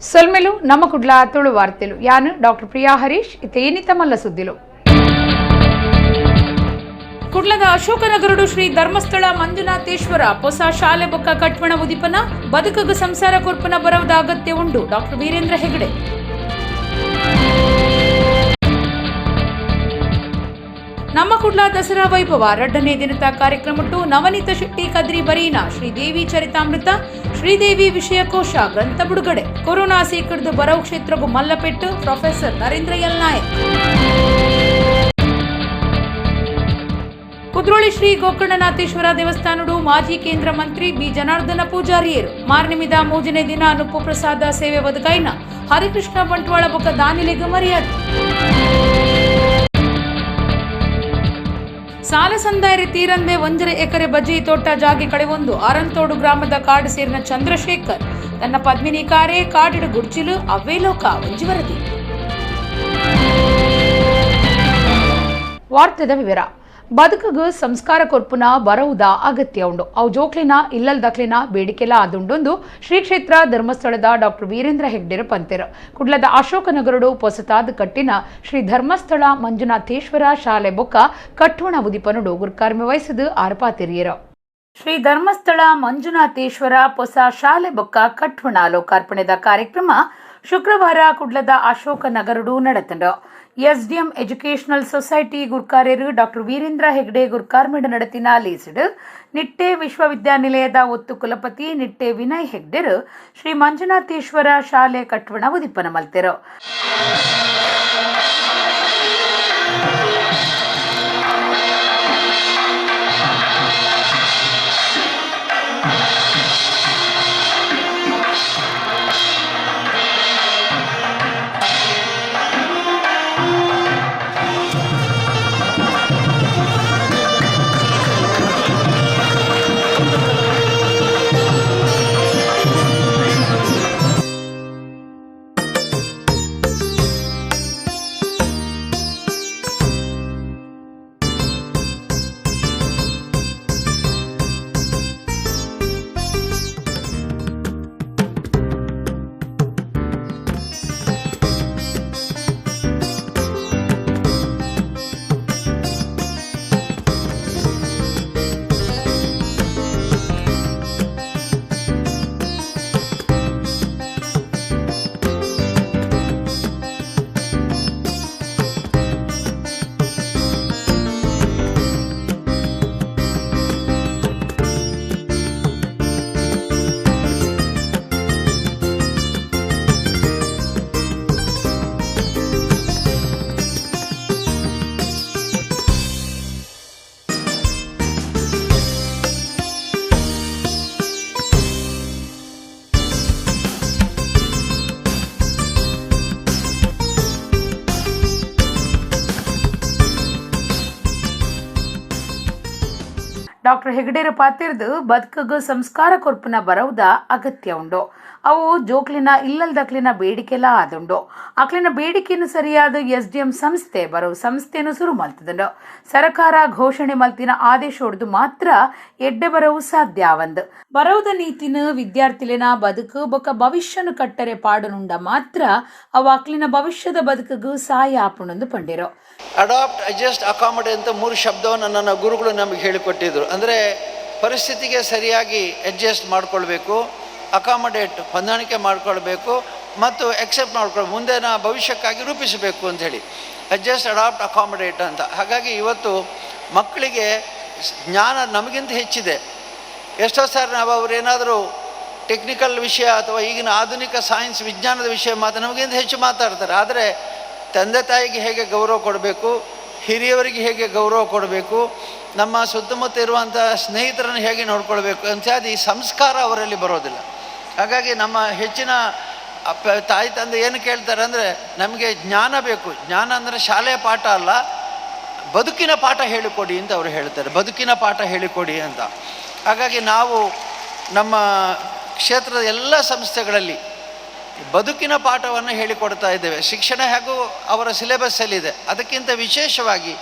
ಸೊಲ್ಮೆಲು ನಮ್ಮ ಕುಡ್ಲ ತುಳು ವಾರ್ತೆಲು. ಯಾನು ಡಾಕ್ಟರ್ ಪ್ರಿಯಾ ಹರೀಶ್. ಇತೇನಿತ ಮಲ್ಲ ಸುದ್ದಿಲು. ಕುಡ್ಲದ ಅಶೋಕನಗರಡು ಶ್ರೀ ಧರ್ಮಸ್ಥಳ ಮಂಜುನಾಥೇಶ್ವರ ಹೊಸ ಶಾಲೆ ಬೊಕ್ಕ ಕಟ್ವಣ ಉದಿಪನ. ಬದುಕಗ ಸಂಸಾರ ಕೊರ್ಪುನ ಬರವದ ಅಗತ್ಯ ಉಂಡು: ಡಾಕ್ಟರ್ ವೀರೇಂದ್ರ ಹೆಗಡೆ. ನಮ್ಮ ಕುಡ್ಲ ದಸರಾ ವೈಭವ ರಡ್ಡನೇ ದಿನದ ಕಾರ್ಯಕ್ರಮಟ್ಟು ನವನೀತ ಶೆಟ್ಟಿ ಕದ್ರಿ ಬರೀನ ಶ್ರೀದೇವಿ ಚರಿತಾಮೃತ, ಶ್ರೀದೇವಿ ವಿಷಯಕೋಶ ಗ್ರಂಥ ಬಿಡುಗಡೆ. ಕೊರೋನಾ ಸೀಕರ್ದು ಬರವು ಕ್ಷೇತ್ರಗೂ ಮಲ್ಲಪೆಟ್ಟು: ಪ್ರೊಫೆಸರ್ ನರೇಂದ್ರ ಎಲ್ ನಾಯಕ್. ಕುದ್ರೋಳಿ ಶ್ರೀ ಗೋಕರ್ಣನಾಥೇಶ್ವರ ದೇವಸ್ಥಾನಡು ಮಾಜಿ ಕೇಂದ್ರ ಮಂತ್ರಿ ಬಿ ಜನಾರ್ದನ ಪೂಜಾರಿಯರು ಮಾರ್ನಿಮಿದ ಮೂಜನೇ ದಿನ ನುಪ್ಪು ಪ್ರಸಾದ ಸೇವೆ ಒದಗಾಯಿನ ಹರಿಕೃಷ್ಣ ಬಂಟ್ವಾಳ ಬೊಕ್ಕ ದಾನಿಲೆಗ್ ಮರ್ಯಾದೆ. ಸಾಲ ಸಂದಾಯರೆ ತೀರಂದೆ 1.5 ಎಕರೆ ಬಜ್ಜಿ ತೋಟ ಜಾಗೆ ಕಳೆವೊಂದು ಅರಂತೋಡು ಗ್ರಾಮದ ಕಾಡು ಸೇರಿನ ಚಂದ್ರಶೇಖರ್ ತನ್ನ ಪದ್ಮಿನಿ ಕಾರೇ ಕಾಡಿಡು ಗುಡ್ಚಿಲು. ಅವ್ವೇ ಲೋಕ ಒಂಜಿ ವರದಿ. ವಾರ್ತೆದ ವಿವರ. ಬದುಕುಗು ಸಂಸ್ಕಾರ ಕೊರ್ಪುನ ಬರವುದ ಅಗತ್ಯ ಉಂಡು. ಅವು ಜೋಕ್ಲಿನ ಇಲ್ಲಲ್ ದಕ್ಲಿನ ಬೇಡಿಕೆಲ ಆದುಂಡೊಂದು ಶ್ರೀ ಕ್ಷೇತ್ರ ಧರ್ಮಸ್ಥಳದ ಡಾಕ್ಟರ್ ವೀರೇಂದ್ರ ಹೆಗ್ಡೆರ ಪಂತೆರು. ಕುಡ್ಲದ ಅಶೋಕನಗರಡು ಪೊಸತಾದ್ ಕಟ್ಟಿನ ಶ್ರೀ ಧರ್ಮಸ್ಥಳ ಮಂಜುನಾಥೇಶ್ವರ ಶಾಲೆ ಬೊಕ್ಕ ಕಟ್ಟೋಣ ಉದಿಪನುಡು ಗುರ್ಕಾರ್ಮೆ ವಹಿಸಿದು ಆರ್ಪಾತಿರಿಯರು. ಶ್ರೀ ಧರ್ಮಸ್ಥಳ ಮಂಜುನಾಥೇಶ್ವರ ಹೊಸ ಶಾಲೆ ಬೊಕ್ಕ ಕಟ್ವಣ ಲೋಕಾರ್ಪಣೆದ ಕಾರ್ಯಕ್ರಮ ಶುಕ್ರವಾರ ಕುಡ್ಲದ ಅಶೋಕ ನಗರಡು ನಡೆತಂಡು. ಎಸ್ಡಿಎಂ ಎಜುಕೇಷನಲ್ ಸೊಸೈಟಿ ಗುರ್ಕಾರ್ಯರು ಡಾಕ್ಟರ್ ವೀರೇಂದ್ರ ಹೆಗ್ಡೆ ಗುರ್ಕಾರ್ಮೆಡ್ ನಡತಿನ ಲೇಸಿಡ್ ನಿಟ್ಟೆ ವಿಶ್ವವಿದ್ಯಾನಿಲಯದ ಒತ್ತು ಕುಲಪತಿ ನಿಟ್ಟೆ ವಿನಯ್ ಹೆಗ್ಡೆರು ಶ್ರೀ ಮಂಜುನಾಥೇಶ್ವರ ಶಾಲೆ ಕಟ್ವಣ ಉದಿಪನ ಮಲ್ತೆರು. ಡಾಕ್ಟರ್ ಹೆಗಡೆರ ಪಾತಿರ್ದು ಬದುಕಗ ಸಂಸ್ಕಾರ ಕೊರ್ಪುನ ಬರವುದ ಅಗತ್ಯ ಉಂಡು. ಅವು ಜೋಕ್ಲಿನ ಇಲ್ಲಲ್ದಕ್ಲಿನ ಬೇಡಿಕೆಲ ಆದುಂಡು. ಅಕ್ಲಿನ ಬೇಡಿಕೆಯನ್ನು ಸರಿಯಾದ ಎಸ್ಡಿಎಂ ಸಂಸ್ಥೆ ಬರವು ಸಂಸ್ಥೆಯನ್ನು ಶುರು ಮಲ್ತದುಂಡು. ಸರಕಾರ ಘೋಷಣೆ ಮಲ್ತಿನ ಆದೇಶ ಹೊಡೆದು ಮಾತ್ರ ಎಡ್ಡೆ ಬರವು ಸಾಧ್ಯ ಆವಂದು. ಬರವುದ ನೀತಿನ ವಿದ್ಯಾರ್ಥಿಲಿನ ಬದುಕು ಬೊಕ ಭವಿಷ್ಯನು ಕಟ್ಟರೆ ಪಾಡನುಂಡ ಮಾತ್ರ ಅವು ಅಕ್ಲಿನ ಭವಿಷ್ಯದ ಬದುಕುಗು ಸಹಾಯ ಆಪುಣಂದು ಪಂಡಿರು. ಅಡಾಪ್ಟ್, ಅಡ್ಜಸ್ಟ್, ಅಕಾಮಡೇಟ್ ಅಂತ ಮೂರು ಶಬ್ದವನ್ನು ನನ್ನ ಗುರುಗಳು ನಮಗೆ ಹೇಳಿಕೊಟ್ಟಿದ್ರು. ಅಂದರೆ ಪರಿಸ್ಥಿತಿಗೆ ಸರಿಯಾಗಿ ಅಡ್ಜಸ್ಟ್ ಮಾಡಿಕೊಳ್ಬೇಕು, ಅಕಾಮಡೇಟ್ ಹೊಂದಾಣಿಕೆ ಮಾಡಿಕೊಳ್ಬೇಕು ಮತ್ತು ಎಕ್ಸೆಪ್ಟ್ ಮಾಡ್ಕೊಳ್ಬೇಕು, ಮುಂದೆ ನಾ ಭವಿಷ್ಯಕ್ಕಾಗಿ ರೂಪಿಸಬೇಕು ಅಂಥೇಳಿ. ಅಡ್ಜಸ್ಟ್, ಅಡಾಪ್ಟ್, ಅಕಾಮಡೇಟ್ ಅಂತ. ಹಾಗಾಗಿ ಇವತ್ತು ಮಕ್ಕಳಿಗೆ ಜ್ಞಾನ ನಮಗಿಂತ ಹೆಚ್ಚಿದೆ. ಎಷ್ಟೋ ಸಾರಿ ನಾವು ಅವ್ರು ಟೆಕ್ನಿಕಲ್ ವಿಷಯ ಅಥವಾ ಈಗಿನ ಆಧುನಿಕ ಸೈನ್ಸ್ ವಿಜ್ಞಾನದ ವಿಷಯ ಮಾತು ನಮಗಿಂತ ಹೆಚ್ಚು ಮಾತಾಡ್ತಾರೆ. ಆದರೆ ತಂದೆ ತಾಯಿಗೆ ಹೇಗೆ ಗೌರವ ಕೊಡಬೇಕು, ಹಿರಿಯವರಿಗೆ ಹೇಗೆ ಗೌರವ ಕೊಡಬೇಕು, ನಮ್ಮ ಸುತ್ತಮುತ್ತ ಇರುವಂಥ ಸ್ನೇಹಿತರನ್ನು ಹೇಗೆ ನೋಡ್ಕೊಳ್ಬೇಕು ಅಂತ ಈ ಸಂಸ್ಕಾರ ಅವರಲ್ಲಿ ಬರೋದಿಲ್ಲ. ಹಾಗಾಗಿ ನಮ್ಮ ಹೆಚ್ಚಿನ ಅಪ್ಪ, ತಾಯಿ, ತಂದೆ ಏನು ಕೇಳ್ತಾರೆ ಅಂದರೆ, ನಮಗೆ ಜ್ಞಾನ ಬೇಕು. ಜ್ಞಾನ ಅಂದರೆ ಶಾಲೆಯ ಪಾಠ ಅಲ್ಲ, ಬದುಕಿನ ಪಾಠ ಹೇಳಿಕೊಡಿ ಅಂತ ಅವರು ಹೇಳ್ತಾರೆ. ಬದುಕಿನ ಪಾಠ ಹೇಳಿಕೊಡಿ ಅಂತ. ಹಾಗಾಗಿ ನಾವು ನಮ್ಮ ಕ್ಷೇತ್ರದ ಎಲ್ಲ ಸಂಸ್ಥೆಗಳಲ್ಲಿ ಬದುಕಿನ ಪಾಠವನ್ನು ಹೇಳಿಕೊಡ್ತಾ ಇದ್ದೇವೆ. ಶಿಕ್ಷಣ ಹಾಗೂ ಅವರ ಸಿಲೆಬಸ್ಸಲ್ಲಿದೆ, ಅದಕ್ಕಿಂತ ವಿಶೇಷವಾಗಿ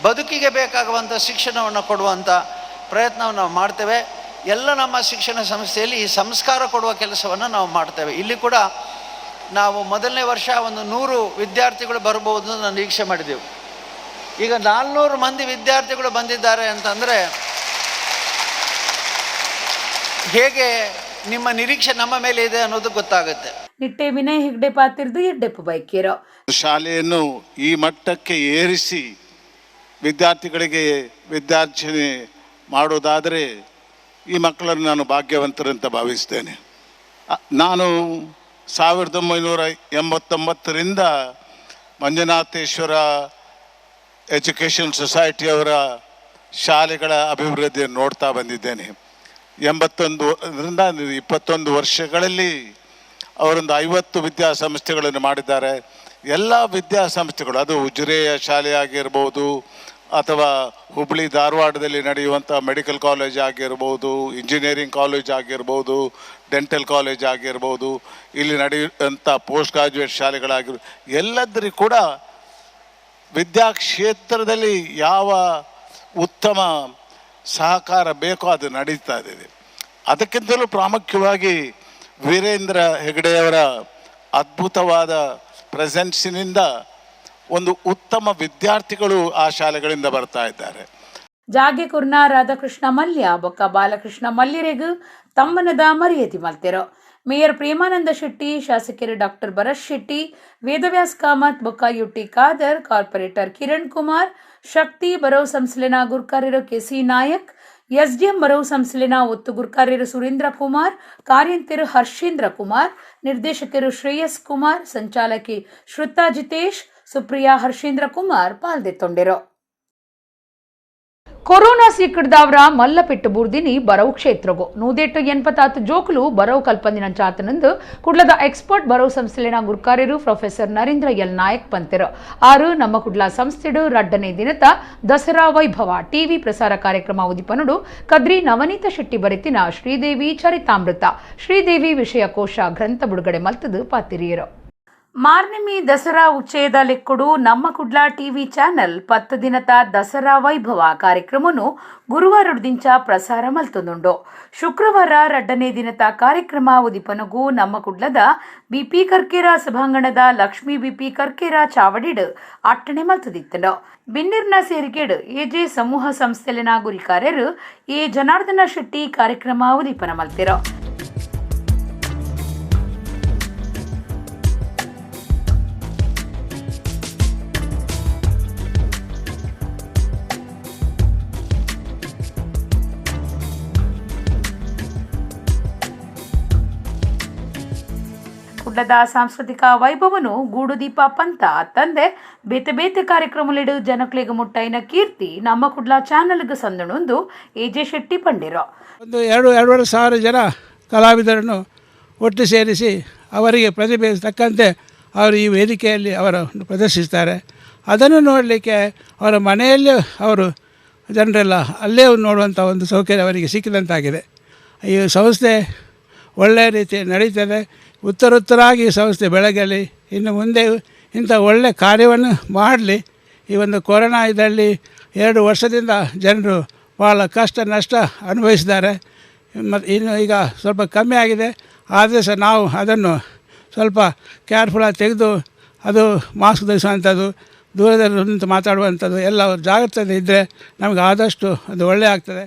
ಬದುಕಿಗೆ ಬೇಕಾಗುವಂಥ ಶಿಕ್ಷಣವನ್ನು ಕೊಡುವಂಥ ಪ್ರಯತ್ನವನ್ನು ನಾವು ಮಾಡ್ತೇವೆ. ಎಲ್ಲ ನಮ್ಮ ಶಿಕ್ಷಣ ಸಂಸ್ಥೆಯಲ್ಲಿ ಈ ಸಂಸ್ಕಾರ ಕೊಡುವ ಕೆಲಸವನ್ನು ನಾವು ಮಾಡ್ತೇವೆ. ಇಲ್ಲಿ ಕೂಡ ನಾವು ಮೊದಲನೇ ವರ್ಷ ಒಂದು 100 ವಿದ್ಯಾರ್ಥಿಗಳು ಬರ್ಬೋದು ಅಂತ ನಾವು ನಿರೀಕ್ಷೆ ಮಾಡಿದೆವು. ಈಗ 400 ಮಂದಿ ವಿದ್ಯಾರ್ಥಿಗಳು ಬಂದಿದ್ದಾರೆ ಅಂತಂದರೆ ಹೇಗೆ ನಿಮ್ಮ ನಿರೀಕ್ಷೆ ನಮ್ಮ ಮೇಲೆ ಇದೆ ಅನ್ನೋದು ಗೊತ್ತಾಗುತ್ತೆ. ನಿಟ್ಟೆ ವಿನಯ್ ಹೆಗ್ಡೆ ಪಾತಿರ್ದು ಎಡ್ಡೆಪ್ಪು ಬೈಕೇರು. ಶಾಲೆಯನ್ನು ಈ ಮಟ್ಟಕ್ಕೆ ಏರಿಸಿ ವಿದ್ಯಾರ್ಥಿಗಳಿಗೆ ವಿದ್ಯಾರ್ಜನೆ ಮಾಡೋದಾದರೆ ಈ ಮಕ್ಕಳನ್ನು ನಾನು ಭಾಗ್ಯವಂತರಂತ ಭಾವಿಸ್ತೇನೆ. ನಾನು 1989ರಿಂದ ಮಂಜುನಾಥೇಶ್ವರ ಎಜುಕೇಷನ್ ಸೊಸೈಟಿಯವರ ಶಾಲೆಗಳ ಅಭಿವೃದ್ಧಿಯನ್ನು ನೋಡ್ತಾ ಬಂದಿದ್ದೇನೆ. 81ರಿಂದ 21 ವರ್ಷಗಳಲ್ಲಿ ಅವರೊಂದು 50 ವಿದ್ಯಾಸಂಸ್ಥೆಗಳನ್ನು ಮಾಡಿದ್ದಾರೆ. ಎಲ್ಲ ವಿದ್ಯಾಸಂಸ್ಥೆಗಳು, ಅದು ಉಜಿರೆಯ ಶಾಲೆ ಆಗಿರ್ಬೋದು ಅಥವಾ ಹುಬ್ಬಳ್ಳಿ ಧಾರವಾಡದಲ್ಲಿ ನಡೆಯುವಂಥ ಮೆಡಿಕಲ್ ಕಾಲೇಜ್ ಆಗಿರ್ಬೋದು, ಇಂಜಿನಿಯರಿಂಗ್ ಕಾಲೇಜ್ ಆಗಿರ್ಬೋದು, ಡೆಂಟಲ್ ಕಾಲೇಜ್ ಆಗಿರ್ಬೋದು, ಇಲ್ಲಿ ನಡೆಯುವಂಥ ಪೋಸ್ಟ್ ಗ್ರಾಜ್ಯುಯೇಟ್ ಶಾಲೆಗಳಾಗಿರ್ಬೋದು, ಎಲ್ಲದರಿಗೂ ಕೂಡ ವಿದ್ಯಾಕ್ಷೇತ್ರದಲ್ಲಿ ಯಾವ ಉತ್ತಮ ಸಹಕಾರ ಬೇಕೋ ಅದು ನಡೀತಾ ಇದೆ. ಅದಕ್ಕಿಂತಲೂ ಪ್ರಾಮುಖ್ಯವಾಗಿ ವೀರೇಂದ್ರ ಹೆಗಡೆಯವರ ಅದ್ಭುತವಾದ ಪ್ರೆಸೆನ್ಸಿನಿಂದ ಒಂದು ಉತ್ತಮ ವಿದ್ಯಾರ್ಥಿಗಳು ಆ ಶಾಲೆಗಳಿಂದ ಬರ್ತಾ ಇದ್ದಾರೆ. ಜಾಗೆ ಕುರ್ನ ರಾಧಾಕೃಷ್ಣ ಮಲ್ಯ ಬೊಕ್ಕ ಬಾಲಕೃಷ್ಣ ಮಲ್ಯರೆಗ್ ತಮ್ಮನದ ಮರ್ಯಾದೆ ಮಲ್ತೆರು. ಮೇಯರ್ ಪ್ರೇಮಾನಂದ ಶೆಟ್ಟಿ, ಶಾಸಕರು ಡಾಕ್ಟರ್ ಭರತ್ ಶೆಟ್ಟಿ, ವೇದವ್ಯಾಸ್ ಕಾಮತ್ ಬೊಕ್ಕ ಯುಟಿ ಖಾದರ್, ಕಾರ್ಪೊರೇಟರ್ ಕಿರಣ್ ಕುಮಾರ್, ಶಕ್ತಿ ಬರೋ ಸಂಸ್ಥೆನ ಗುರ್ಕಾರ್ಯರು ಕೆಸಿ ನಾಯಕ್, ಎಸ್ಡಿಎಂ ಬರೋ ಸಂಸ್ಥೆನ ಒತ್ತು ಗುರ್ಕಾರ್ಯರು ಸುರೇಂದ್ರ ಕುಮಾರ್, ಕಾರ್ಯಂತೆರು ಹರ್ಷೇಂದ್ರ ಕುಮಾರ್, ನಿರ್ದೇಶಕರು ಶ್ರೇಯಸ್ ಕುಮಾರ್, ಸಂಚಾಲಕಿ ಶ್ರುತಾ ಜಿತೇಶ್, ಸುಪ್ರಿಯಾ ಹರ್ಷೇಂದ್ರ ಕುಮಾರ್ ಪಾಲ್ದೆತ್ತೊಂಡಿರು. ಕೊರೋನಾ ಸೀಕಡ್ದವರ ಮಲ್ಲಪೆಟ್ಟು ಬುರ್ದಿನಿ ಬರವು ಕ್ಷೇತ್ರಗು 186 ಜೋಕುಲು ಬರವು ಕಲ್ಪಂದಿನ ಚಾತನಂದು ಕುಡ್ಲದ ಎಕ್ಸ್ಪರ್ಟ್ ಬರವು ಸಂಸ್ಥೆಲಿನ ಗುರ್ಕಾರ್ಯರು ಪ್ರೊಫೆಸರ್ ನರೇಂದ್ರ ಎಲ್ ನಾಯಕ್ ಪಂತೆರು. ಆರು ನಮ್ಮ ಕುಡ್ಲ ಸಂಸ್ಥೆಡು ರಡ್ಡನೇ ದಿನತ ದಸರಾ ವೈಭವ ಟಿವಿ ಪ್ರಸಾರ ಕಾರ್ಯಕ್ರಮ ಉದಿಪನುಡು ಕದ್ರಿ ನವನೀತ ಶೆಟ್ಟಿ ಬರೆತಿನ ಶ್ರೀದೇವಿ ಚರಿತಾಮೃತ ಶ್ರೀದೇವಿ ವಿಷಯಕೋಶ ಗ್ರಂಥ ಬಿಡುಗಡೆ ಮಲ್ತದು ಪಾತಿರಿಯರು. ಮಾರ್ನಿಮಿ ದಸರಾ ಉಚ್ಚಯದ ಲೆಕ್ಕುಡು ನಮ್ಮ ಕುಡ್ಲ ಟಿವಿ ಚಾನೆಲ್ 10 ದಿನತ ದಸರಾ ವೈಭವ ಕಾರ್ಯಕ್ರಮನು ಗುರುವಾರದಿಂಚ ಪ್ರಸಾರ ಮಲ್ತೊಂದುಂಡು. ಶುಕ್ರವಾರ 2ನೇ ದಿನತ ಕಾರ್ಯಕ್ರಮ ಉದಿಪನಗು ನಮ್ಮ ಕುಡ್ಲದ ಬಿಪಿ ಕರ್ಕೇರ ಸಭಾಂಗಣದ ಲಕ್ಷ್ಮೀ ಬಿಪಿ ಕರ್ಕೇರ ಚಾವಡಿಡ್ ಅಟ್ಟಣೆ ಮಲ್ತದಿತ್ತನು. ಬಿನ್ನಿರ್ನ ಸೇರಿಕೆಡ್ ಎಜೆ ಸಮೂಹ ಸಂಸ್ಥೆಲಿನ ಗುರಿಕಾರ್ಯರು ಎ ಜನಾರ್ದನ ಶೆಟ್ಟಿ ಕಾರ್ಯಕ್ರಮ ಉದಿಪನ ಮಲ್ತಿರು. ಕುಡ್ಲದ ಸಾಂಸ್ಕೃತಿಕ ವೈಭವನು ಗೂಡುದೀಪ ಪಂತ ತಂದೆ ಬೇತೆ ಬೇತೆ ಕಾರ್ಯಕ್ರಮಲಿಡು ಜನಕ್ಲೆಗ್ ಮುಟ್ಟೈನ ಕೀರ್ತಿ ನಮ್ಮ ಕುಡ್ಲ ಚಾನಲ್ಗೆ ಸಂದಣೊಂದು ಎಜೆ ಶೆಟ್ಟಿ ಪಂಡಿರೋ. ಒಂದು 2,500 ಜನ ಕಲಾವಿದರನ್ನು ಒಟ್ಟು ಸೇರಿಸಿ ಅವರಿಗೆ ಪ್ರತಿಭೆ ತಕ್ಕಂತೆ ಅವರು ಈ ವೇದಿಕೆಯಲ್ಲಿ ಅವರು ಪ್ರದರ್ಶಿಸ್ತಾರೆ. ಅದನ್ನು ನೋಡಲಿಕ್ಕೆ ಅವರ ಮನೆಯಲ್ಲೇ ಅವರು ಜನರೆಲ್ಲ ಅಲ್ಲೇ ನೋಡುವಂಥ ಒಂದು ಸೌಕರ್ಯ ಅವರಿಗೆ ಸಿಕ್ಕಿದಂತಾಗಿದೆ. ಈ ಸಂಸ್ಥೆ ಒಳ್ಳೆಯ ರೀತಿ ನಡೀತದೆ. ಉತ್ತರೋತ್ತರಾಗಿ ಈ ಸಂಸ್ಥೆ ಬೆಳಗಲಿ, ಇನ್ನು ಮುಂದೆ ಇಂಥ ಒಳ್ಳೆಯ ಕಾರ್ಯವನ್ನು ಮಾಡಲಿ. ಈ ಒಂದು ಕೊರೋನಾ ಇದರಲ್ಲಿ 2 ವರ್ಷದಿಂದ ಜನರು ಭಾಳ ಕಷ್ಟ ನಷ್ಟ ಅನುಭವಿಸಿದ್ದಾರೆ. ಮತ್ತು ಇನ್ನು ಈಗ ಸ್ವಲ್ಪ ಕಮ್ಮಿ ಆಗಿದೆ. ಆದರೆ ಸಹ ನಾವು ಅದನ್ನು ಸ್ವಲ್ಪ ಕೇರ್ಫುಲ್ಲಾಗಿ ತೆಗೆದು ಅದು ಮಾಸ್ಕ್ ಧರಿಸುವಂಥದ್ದು, ದೂರದಲ್ಲಿ ನಿಂತು ಮಾತಾಡುವಂಥದ್ದು ಎಲ್ಲ ಜಾಗ್ರತೆ ಇದ್ದರೆ ನಮಗೆ ಆದಷ್ಟು ಅದು ಒಳ್ಳೆಯ ಆಗ್ತದೆ.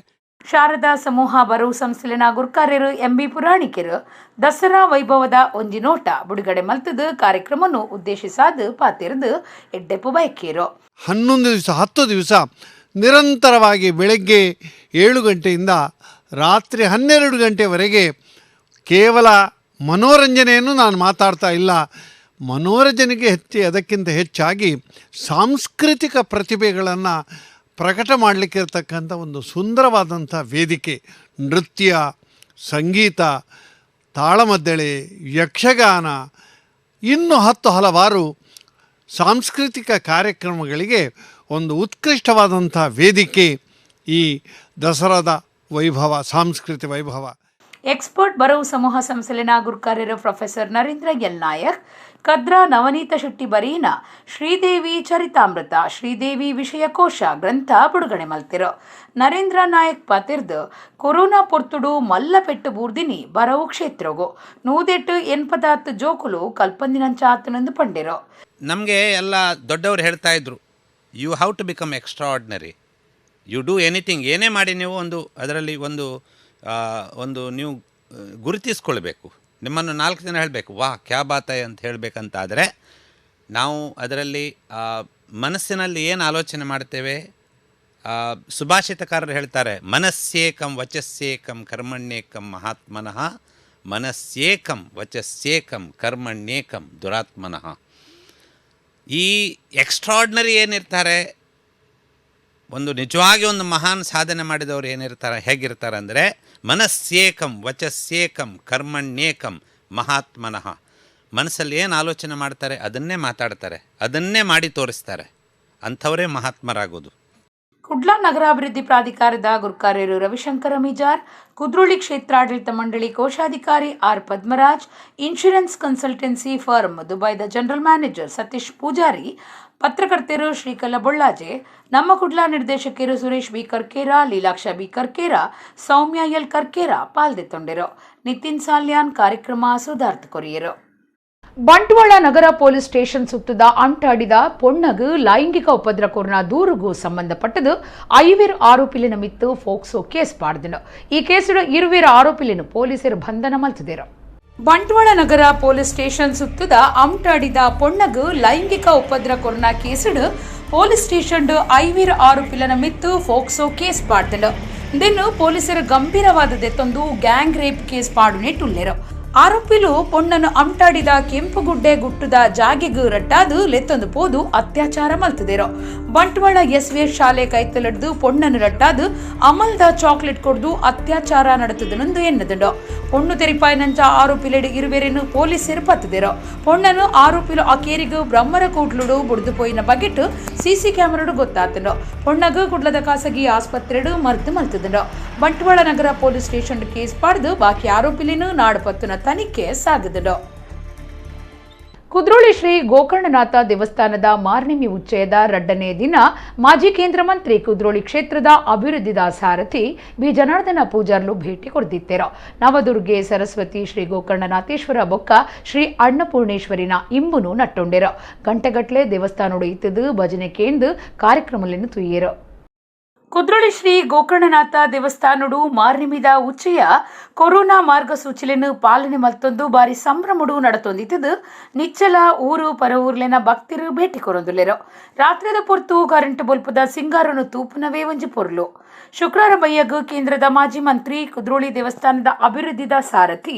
ಶಾರದಾ ಸಮೂಹ ಬರವು ಸಂಸ್ಥೆಲಿನ ಗುರ್ಕಾರ್ಯರು ಎಂಬಿ ಪುರಾಣಿಕರು ದಸರಾ ವೈಭವದ ಒಂಜಿ ನೋಟ ಬಿಡುಗಡೆ ಮಲ್ತದು ಕಾರ್ಯಕ್ರಮವನ್ನು ಉದ್ದೇಶಿಸಾದು ಪಾತಿರದು ಎಡ್ಡೆಪ್ಪು ಬಯಕೇರು. 11 ದಿವಸ 10 ದಿವಸ ನಿರಂತರವಾಗಿ ಬೆಳಗ್ಗೆ 7 ಗಂಟೆಯಿಂದ ರಾತ್ರಿ 12 ಗಂಟೆವರೆಗೆ ಕೇವಲ ಮನೋರಂಜನೆಯನ್ನು ನಾನು ಮಾತಾಡ್ತಾ ಇಲ್ಲ, ಮನೋರಂಜನೆಗೆ ಅದಕ್ಕಿಂತ ಹೆಚ್ಚಾಗಿ ಸಾಂಸ್ಕೃತಿಕ ಪ್ರತಿಭೆಗಳನ್ನು ಪ್ರಕಟ ಮಾಡಲಿಕ್ಕಿರ್ತಕ್ಕಂಥ ಒಂದು ಸುಂದರವಾದಂಥ ವೇದಿಕೆ. ನೃತ್ಯ, ಸಂಗೀತ, ತಾಳಮದ್ದಳೆ, ಯಕ್ಷಗಾನ, ಇನ್ನೂ 10 ಹಲವಾರು ಸಾಂಸ್ಕೃತಿಕ ಕಾರ್ಯಕ್ರಮಗಳಿಗೆ ಒಂದು ಉತ್ಕೃಷ್ಟವಾದಂಥ ವೇದಿಕೆ ಈ ದಸರಾದ ವೈಭವ, ಸಾಂಸ್ಕೃತಿಕ ವೈಭವ. ಎಕ್ಸ್ಪರ್ಟ್ ಬರವು ಸಮೂಹ ಸಂಸ್ಥೆಲಿನ ಗುರುಕಾರ್ಯರು professor Narendra L Nayak, Kadra Navaneetha Shetty ಬರೀನ ಶ್ರೀದೇವಿ ಚರಿತಾಮೃತ ಶ್ರೀದೇವಿ ವಿಷಯಕೋಶ ಗ್ರಂಥ ಬಿಡುಗಡೆ ಮಲ್ತಿರು. ನರೇಂದ್ರ ನಾಯಕ್ ಪಾತಿರ್ದು ಕೊರೋನಾ ಪೊರ್ತುಡು ಮಲ್ಲ ಪೆಟ್ಟು ಬೂರ್ದಿನಿ ಬರವು ಕ್ಷೇತ್ರಗು 180 ಜೋಕುಲು ಕಲ್ಪಂದಿನಂಚಾತನೆಂದು ಪಂಡಿರು. ನಮಗೆ ಎಲ್ಲ ದೊಡ್ಡವರು ಹೇಳ್ತಾ ಇದ್ರು, you have to become extraordinary, you do anything, ಏನೇ ಮಾಡಿ ನೀವು ಒಂದು ಅದರಲ್ಲಿ ಒಂದು ಒಂದು ನೀವು ಗುರುತಿಸ್ಕೊಳ್ಬೇಕು, ನಿಮ್ಮನ್ನು 4 ಜನ ಹೇಳಬೇಕು, ವಾಹ್ ಕ್ಯಾ ಬಾತ್ ಹೈ ಅಂತ ಹೇಳಬೇಕಂತಾದರೆ ನಾವು ಅದರಲ್ಲಿ ಮನಸ್ಸಿನಲ್ಲಿ ಏನು ಆಲೋಚನೆ ಮಾಡ್ತೇವೆ. ಸುಭಾಷಿತಕಾರರು ಹೇಳ್ತಾರೆ, ಮನಸ್ಸೇಕಂ ವಚಸ್ಸೇಕಂ ಕರ್ಮಣ್ಯೇಕಂ ಮಹಾತ್ಮನಃ, ಮನಸ್ಸೇಕಂ ವಚಸ್ಸೇಕಂ ಕರ್ಮಣ್ಯೇಕಂ ದುರಾತ್ಮನಃ. ಈ ಎಕ್ಸ್ಟ್ರಾರ್ಡಿನರಿ ಏನಿರ್ತಾರೆ, ಒಂದು ನಿಜವಾಗಿ ಒಂದು ಮಹಾನ್ ಸಾಧನೆ ಮಾಡಿದವರು ಏನಿರ್ತಾರೆ, ಹೇಗಿರ್ತಾರೆ ಅಂದರೆ ಮನಸ್ಸೇಕಂ ವಚಸ್ಸೇಕಂ ಕರ್ಮಣ್ಯೇಕಂ ಮಹಾತ್ಮನಃ. ಮನಸ್ಸಲ್ಲಿ ಏನು ಆಲೋಚನೆ ಮಾಡ್ತಾರೆ ಅದನ್ನೇ ಮಾತಾಡ್ತಾರೆ, ಅದನ್ನೇ ಮಾಡಿ ತೋರಿಸ್ತಾರೆ, ಅಂಥವರೇ ಮಹಾತ್ಮರಾಗೋದು. ಕುಡ್ಲ ನಗರಾಭಿವೃದ್ಧಿ ಪ್ರಾಧಿಕಾರದ ಗುರುಕಾರ್ಯರು ರವಿಶಂಕರ ಮಿಜಾರ್, ಕುದ್ರೋಳಿ ಕ್ಷೇತ್ರಾಡಳಿತ ಮಂಡಳಿ ಕೋಶಾಧಿಕಾರಿ R Padmaraj, insurance consultancy firm ದುಬೈದ general manager Satish Poojary, ಪತ್ರಕರ್ತರು ಶ್ರೀಕಲಾ ಬೊಳ್ಳಾಜೆ, ನಮ್ಮ ಕುಡ್ಲ ನಿರ್ದೇಶಕರು Suresh B Karkera, Leelaksha B Karkera, Soumya L Karkera ಪಾಲ್ದೆತ್ತೊಂಡಿರು. Nitin Salian ಕಾರ್ಯಕ್ರಮ ಸುಧಾರ್ಥ ಕೊರಿಯರು. ಬಂಟ್ವಾಳ ನಗರ ಪೊಲೀಸ್ ಸ್ಟೇಷನ್ ಸುತ್ತದ ಅಂಟಾಡಿದ ಪೊಣ್ಣಗು ಲೈಂಗಿಕ ಉಪದ್ರಕೋರ್ನ ದೂರುಗೂ ಸಂಬಂಧಪಟ್ಟದು 5 ಆರೋಪಿಲಿನ ಮಿತ್ತು ಫೋಕ್ಸೋ ಕೇಸ್ ಪಾಡ್ದನು. ಈ ಕೇಸುಡು 2 ಆರೋಪಿಲಿನ ಪೊಲೀಸರು ಬಂಧನ ಮಲ್ತಿದರು. ಬಂಟ್ವಾಳ ನಗರ ಪೊಲೀಸ್ ಸ್ಟೇಷನ್ ಸುತ್ತದ ಅಂಟಾಡಿದ ಪೊಣ್ಣಗು ಲೈಂಗಿಕ ಉಪದ್ರಕೋರ್ನ ಕೇಸುಡು ಪೊಲೀಸ್ ಸ್ಟೇಷನ್ 5 ಆರೋಪಿಲನ ಮಿತ್ತು ಫೋಕ್ಸೋ ಕೇಸ್ ಪಾಡ್ದನು. ಇದನ್ನು ಪೊಲೀಸರು ಗಂಭೀರವಾದದೆತ್ತೊಂದು gang rape case ಪಾಡುನೆಟ್ಟುಲ್ಲೇರು. ಆರೋಪಿಲು ಪೊಣ್ಣನು ಅಂಟಾಡಿದ ಕೆಂಪುಗುಡ್ಡೆ ಗುಟ್ಟದ ಜಾಗೆಗು ರಟ್ಟಾದು ಲೆತ್ತೊಂದು ಪೋದು ಅತ್ಯಾಚಾರ ಮಲ್ತದಿರೋ. ಬಂಟ್ವಾಳ ಎಸ್ವಿಎಸ್ ಶಾಲೆ ಕೈತಲಡ್ದು ಪೊಣ್ಣನು ರಟ್ಟಾದು ಅಮಲ್ದ ಚಾಕ್ಲೇಟ್ ಕೊಡ್ದು ಅತ್ಯಾಚಾರ ನಡೆತದನೊಂದು ಎನ್ನದುಂಡು. ಪೊಣ್ಣು ತೆರಿಪಾಯ್ನಂಚ ಆರೋಪಿಲೆಡು ಇರುವೆರೆನು ಪೊಲೀಸರು ಪತ್ತದಿರೋ. ಪೊಣ್ಣನು ಆರೋಪಿಲು ಅಕೇರಿಗು ಬ್ರಹ್ಮರ ಕೂಟ್ಲುಡು ಬುಡ್ದು ಪೋಯಿನ ಬಗೆಟ್ಟು ಸಿಸಿ ಕ್ಯಾಮರಾಡು ಗೊತ್ತಾತಂಡು. ಪೊಣ್ಣಗು ಕುಡ್ಲದ ಖಾಸಗಿ ಆಸ್ಪತ್ರೆಡು ಮರ್ತು ಮಲ್ತದಂಡು. ಬಂಟ್ವಾಳ ನಗರ police station case ಪಾಡ್ದು ಬಾಕಿ ಆರೋಪಿಲೇನು ನಾಡು ಪತ್ತುನ ತನಿಖೆ ಸಾಗದನು. ಕುದ್ರೋಳಿ ಶ್ರೀ ಗೋಕರ್ಣನಾಥ ದೇವಸ್ಥಾನದ ಮಾರ್ನಿಮಿ ಉಚ್ಚಯದ 2ನೇ ದಿನ ಮಾಜಿ ಕೇಂದ್ರ ಮಂತ್ರಿ ಕುದ್ರೋಳಿ ಕ್ಷೇತ್ರದ ಅಭಿವೃದ್ಧಿದ ಸಾರಥಿ ಬಿ ಜನಾರ್ದನ ಪೂಜಾರ್ಲು ಭೇಟಿ ಕೊಡ್ದಿತ್ತೇರೋ. ನವದುರ್ಗೆ ಸರಸ್ವತಿ ಶ್ರೀ ಗೋಕರ್ಣನಾಥೇಶ್ವರ ಬೊಕ್ಕ ಶ್ರೀ ಅನ್ನಪೂರ್ಣೇಶ್ವರಿನ ಇಂಬುನು ನಟ್ಟೊಂಡಿರೋ. ಗಂಟೆಗಟ್ಟಲೆ ದೇವಸ್ಥಾನೋಡು ಇತ್ತದು ಭಜನೆ ಕೇಂದು ಕಾರ್ಯಕ್ರಮಗಳನ್ನು ತುಯ್ಯೇರೋ. ಕುದ್ರೋಳಿ ಶ್ರೀ ಗೋಕರ್ಣನಾಥ ದೇವಸ್ಥಾನಡು ಮಾರ್ನಿಮಿದ ಉಚ್ಚಯ ಕೊರೋನಾ ಮಾರ್ಗಸೂಚಿಯನ್ನು ಪಾಲನೆ ಮತ್ತೊಂದು ಬಾರಿ ಸಂಭ್ರಮಡು ನಡತೊಂದಿದ್ದು ನಿಚ್ಚಲ ಊರು ಪರವೂರ್ಲೆನ ಭಕ್ತರು ಭೇಟಿ ಕೊರೊಂದುಲೆರು. ರಾತ್ರಿದ ಪೊರ್ತು ಕರೆಂಟ್ ಬೊಲ್ಪದ ಸಿಂಗಾರನು ತೂಪುನವೇ ಒಂಜಿ ಪೊರ್ಲು. ಶುಕ್ರವಾರ ಬಯ್ಯಗು ಕೇಂದ್ರದ ಮಾಜಿ ಮಂತ್ರಿ ಕುದ್ರೋಳಿ ದೇವಸ್ಥಾನದ ಅಭಿವೃದ್ಧಿದ ಸಾರಥಿ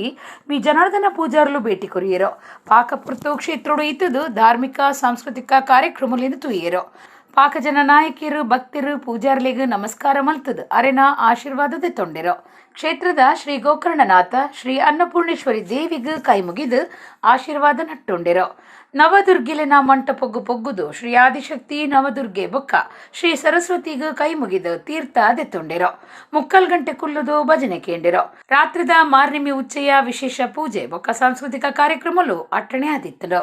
ಬಿ ಜನಾರ್ದನ ಪೂಜಾರ್ಲು ಭೇಟಿ ಕೊರಿಯರು. ಪಾಕಪುರ್ತು ಕ್ಷೇತ್ರೋಡು ಇತ್ತದು ಧಾರ್ಮಿಕ ಸಾಂಸ್ಕೃತಿಕ ಕಾರ್ಯಕ್ರಮಗಳಿಂದ ತುಯ್ಯರು. ಪಾಕಜನ ನಾಯಕಿಯರು ಭಕ್ತರು ಪೂಜಾರ್ಲಿಗೂ ನಮಸ್ಕಾರ ಮಲ್ತದು ಅರೆನ ಆಶೀರ್ವಾದದ ತೊಂಡಿರೋ. ಕ್ಷೇತ್ರದ ಶ್ರೀ ಗೋಕರ್ಣನಾಥ ಶ್ರೀ ಅನ್ನಪೂರ್ಣೇಶ್ವರಿ ದೇವಿಗೂ ಕೈ ಮುಗಿದು ಆಶೀರ್ವಾದ ನಟ್ಟೊಂಡಿರೋ. ನವದುರ್ಗಿಲಿನ ಮಂಟಪೊಗ್ಗು ಪೊಗ್ಗುದು ಶ್ರೀ ಆದಿಶಕ್ತಿ ನವದುರ್ಗೆ ಬೊಕ್ಕ ಶ್ರೀ ಸರಸ್ವತಿಗೂ ಕೈ ಮುಗಿದು ತೀರ್ಥ ದೆತ್ತೊಂಡಿರೋ. 3/4 ಗಂಟೆ ಕುಲ್ಲುದು ಭಜನೆ ಕೇಂಡಿರೋ. ರಾತ್ರಿದ ಮಾರ್ನಿಮಿ ಉಚ್ಚಯ ವಿಶೇಷ ಪೂಜೆ ಬೊಕ್ಕ ಸಾಂಸ್ಕೃತಿಕ ಕಾರ್ಯಕ್ರಮಲು ಅಟ್ಟಣೆ ಆದಿತ್ತನು.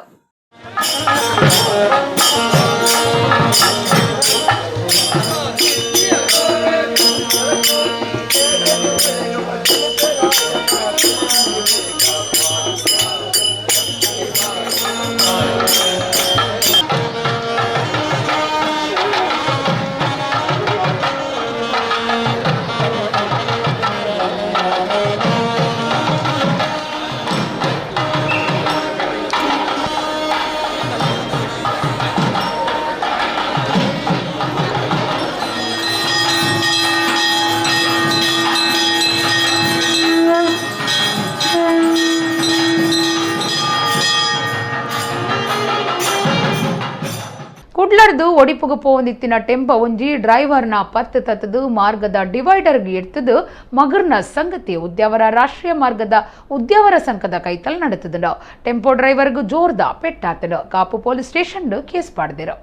ಕುಡ್ಲರ್ದು ಒಡಿಪುಗು ಪೋವೊಂದಿತ್ತಿನ ಟೆಂಪೋ ಒಂಜಿ ಡ್ರೈವರ್ನ ಪತ್ತು ತತ್ತದು ಮಾರ್ಗದ ಡಿವೈಡರ್ಗೆ ಎಡ್ತದು ಮಗರ್ನ ಸಂಗತಿ ಉದ್ಯಾವರ ರಾಷ್ಟ್ರೀಯ ಮಾರ್ಗದ ಉದ್ಯಾವರ ಸಂಘದ ಕೈತಲ್ ನಡೆತದನು. ಟೆಂಪೋ ಡ್ರೈವರ್ಗೂ ಜೋರ್ದ ಪೆಟ್ಟಾತನು. ಕಾಪು police station case ಪಾಡ್ದಿರು.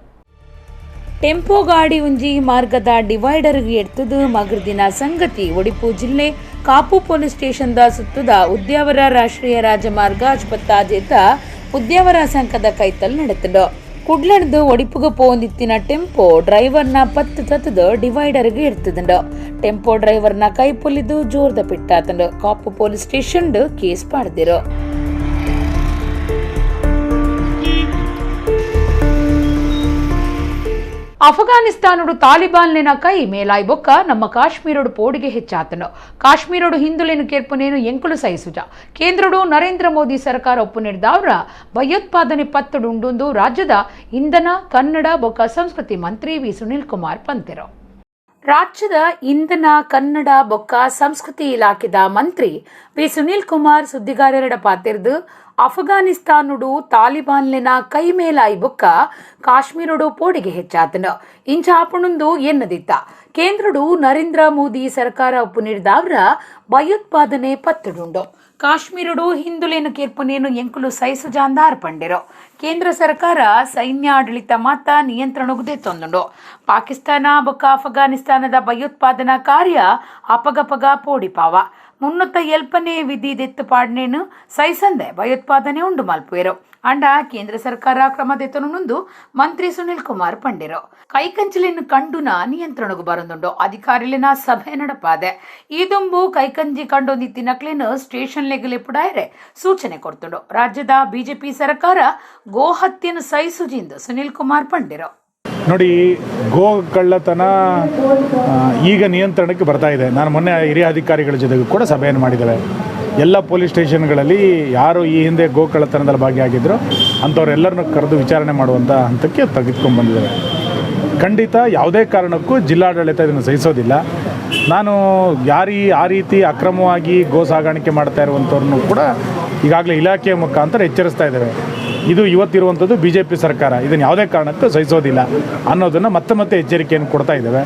Tempo ಗಾಡಿ ಒಂಜಿ ಮಾರ್ಗದ ಡಿವೈಡರ್ಗೆ ಎಡ್ತದು ಮಗರ್ದಿನ ಸಂಗತಿ ಒಡಿಪು ಜಿಲ್ಲೆ ಕಾಪು ಪೊಲೀಸ್ ಸ್ಟೇಷನ್ದ ಸುತ್ತದ ಉದ್ಯಾವರ ರಾಷ್ಟ್ರೀಯ ರಾಜಮಾರ್ಗ ಅಜ್ಪತ್ತಾಜೇತ Udyavara ಸಂಘದ ಕೈತಲ್ ನಡೆತುಂಡು. ಕುಡ್ಲಡ್ದು ಒಡಿಪುಗ ಪೋಂದಿತ್ತಿನ ಟೆಂಪೋ ಡ್ರೈವರ್ನ ಪತ್ತು ತತ್ತದ ಡಿವೈಡರ್ಗೆ ಇರ್ತದಂಡು. ಟೆಂಪೋ ಡ್ರೈವರ್ನ ಕೈ ಪೊಲಿದು ಜೋರ್ದ ಪಿಟ್ಟಾತಂಡು. Kapu police station case ಪಾಡ್ದಿರು. ಅಫ್ಘಾನಿಸ್ತಾನೋಡು ತಾಲಿಬಾನ್ಲಿನ ಕೈ ಮೇಲಾಯ್ ಬೊಕ್ಕ ನಮ್ಮ ಕಾಶ್ಮೀರೋಡು ಪೋಡಿಗೆ ಹೆಚ್ಚಾತನು. ಕಾಶ್ಮೀರೋಡು ಹಿಂದುಲೇನು ಕೇರ್ಪುನೇನು ಎಂಕುಲು ಸಹಿಸುಜ. ಕೇಂದ್ರಡು ನರೇಂದ್ರ ಮೋದಿ ಸರ್ಕಾರ ಒಪ್ಪು ನೀಡಿದವರ ಭಯೋತ್ಪಾದನೆ ಪತ್ತಡುಂಡುಂದು ರಾಜ್ಯದ ಇಂಧನ ಕನ್ನಡ ಬೊಕ್ಕ ಸಂಸ್ಕೃತಿ ಮಂತ್ರಿ ವಿ ಸುನಿಲ್ ಕುಮಾರ್ ಪಂತೆರು. ರಾಜ್ಯದ ಇಂಧನ ಕನ್ನಡ ಬೊಕ್ಕ ಸಂಸ್ಕೃತಿ ಇಲಾಖೆದ ಮಂತ್ರಿ ವಿ ಸುನಿಲ್ ಕುಮಾರ್ ಸುದ್ದಿಗಾರರ ಪಾತಿರ್ದು ಅಫ್ಘಾನಿಸ್ತಾನುಡು ತಾಲಿಬಾನ್ಲಿನ ಕೈ ಮೇಲಾಯಿ ಬೊಕ್ಕ ಕಾಶ್ಮೀರುಡು ಪೋಡಿಗೆ ಹೆಚ್ಚಾತನು. ಇಂಚ ಆಪಣೊಂದು ಎನ್ನದಿತ್ತ ಕೇಂದ್ರಡು ನರೇಂದ್ರ ಮೋದಿ ಸರ್ಕಾರ ಒಪ್ಪು ನೀಡಿದವರ ಭಯೋತ್ಪಾದನೆ ಪತ್ತಡುಂಡು. ಕಾಶ್ಮೀರುಡು ಹಿಂದುಲೇನು ಕೇರ್ಪುನೇನು ಎಂಕುಲು ಸೈಸುಜಾಂದಾರ್ ಪಂಡಿರು. ಕೇಂದ್ರ ಸರ್ಕಾರ ಸೈನ್ಯ ಆಡಳಿತ ಮಾತ ನಿಯಂತ್ರಣಗುದೇ ತೊಂದುಂಡು. ಪಾಕಿಸ್ತಾನ ಬೊಕ್ಕ ಅಫ್ಘಾನಿಸ್ತಾನದ ಭಯೋತ್ಪಾದನಾ ಕಾರ್ಯ ಅಪಗಪಗ ಪೋಡಿಪಾವ ಮುನ್ನೊತ್ತ ಎಲ್ಪನೆ ವಿಧಿ ದೆತ್ತು ಪಾಡ್ನೇನು ಸೈಸಂದೆ ಭಯೋತ್ಪಾದನೆ ಉಂಡು ಮಲ್ಪುವೆರು. ಅಂಡ ಕೇಂದ್ರ ಸರ್ಕಾರ ಕ್ರಮ ದೆತ್ತನುಂದು ಮಂತ್ರಿ ಸುನಿಲ್ ಕುಮಾರ್ ಪಂಡಿರು. ಕೈಕಂಚಲಿನ ಕಂಡುನ ನಿಯಂತ್ರಣಗು ಬರಂದುಂಡು. ಅಧಿಕಾರಿಲಿನ ಸಭೆ ನಡಪಾದೆ. ಈ ದುಂಬು ಕೈಕಂಜಿ ಕಂಡೊಂದಿತ್ತಿನಕ್ಲೇನು ಸ್ಟೇಷನ್ ಲೆಗಲಿಪುಡಾಯರೆ ಸೂಚನೆ ಕೊಡ್ತುಂಡು. ರಾಜ್ಯದ ಬಿಜೆಪಿ ಸರ್ಕಾರ ಗೋಹತ್ಯೆಯನ್ನು ಸಹಿಸುಜಿಂದು ಸುನಿಲ್ ಕುಮಾರ್ ಪಂಡಿರು. ನೋಡಿ, ಗೋ ಕಳ್ಳತನ ಈಗ ನಿಯಂತ್ರಣಕ್ಕೆ ಬರ್ತಾ ಇದೆ. ನಾನು ಮೊನ್ನೆ ಹಿರಿಯ ಅಧಿಕಾರಿಗಳ ಜೊತೆಗೂ ಕೂಡ ಸಭೆಯನ್ನು ಮಾಡಿದ್ದೇವೆ. ಎಲ್ಲ ಪೊಲೀಸ್ ಸ್ಟೇಷನ್ಗಳಲ್ಲಿ ಯಾರು ಈ ಹಿಂದೆ ಗೋ ಕಳ್ಳತನದಲ್ಲಿ ಭಾಗಿಯಾಗಿದ್ದರು ಅಂಥವರೆಲ್ಲರನ್ನು ಕರೆದು ವಿಚಾರಣೆ ಮಾಡುವಂಥ ಹಂತಕ್ಕೆ ತೆಗೆದುಕೊಂಡು ಬಂದಿದ್ದೇವೆ. ಖಂಡಿತ ಯಾವುದೇ ಕಾರಣಕ್ಕೂ ಜಿಲ್ಲಾಡಳಿತ ಇದನ್ನು ಸಹಿಸೋದಿಲ್ಲ. ನಾನು ಯಾರೀ ಆ ರೀತಿ ಅಕ್ರಮವಾಗಿ ಗೋ ಸಾಗಾಣಿಕೆ ಮಾಡ್ತಾ ಇರುವಂಥವ್ರನ್ನೂ ಕೂಡ ಈಗಾಗಲೇ ಇಲಾಖೆಯ ಮುಖಾಂತರ ಎಚ್ಚರಿಸ್ತಾ ಇದ್ದೇವೆ. ಇದು ಇವತ್ತಿರುವಂಥದ್ದು B J P ಸರ್ಕಾರ, ಇದನ್ನು ಯಾವುದೇ ಕಾರಣಕ್ಕೂ ಸಹಿಸೋದಿಲ್ಲ ಅನ್ನೋದನ್ನು ಮತ್ತೆ ಮತ್ತೆ ಎಚ್ಚರಿಕೆಯನ್ನು ಕೊಡ್ತಾ ಇದ್ದೇವೆ.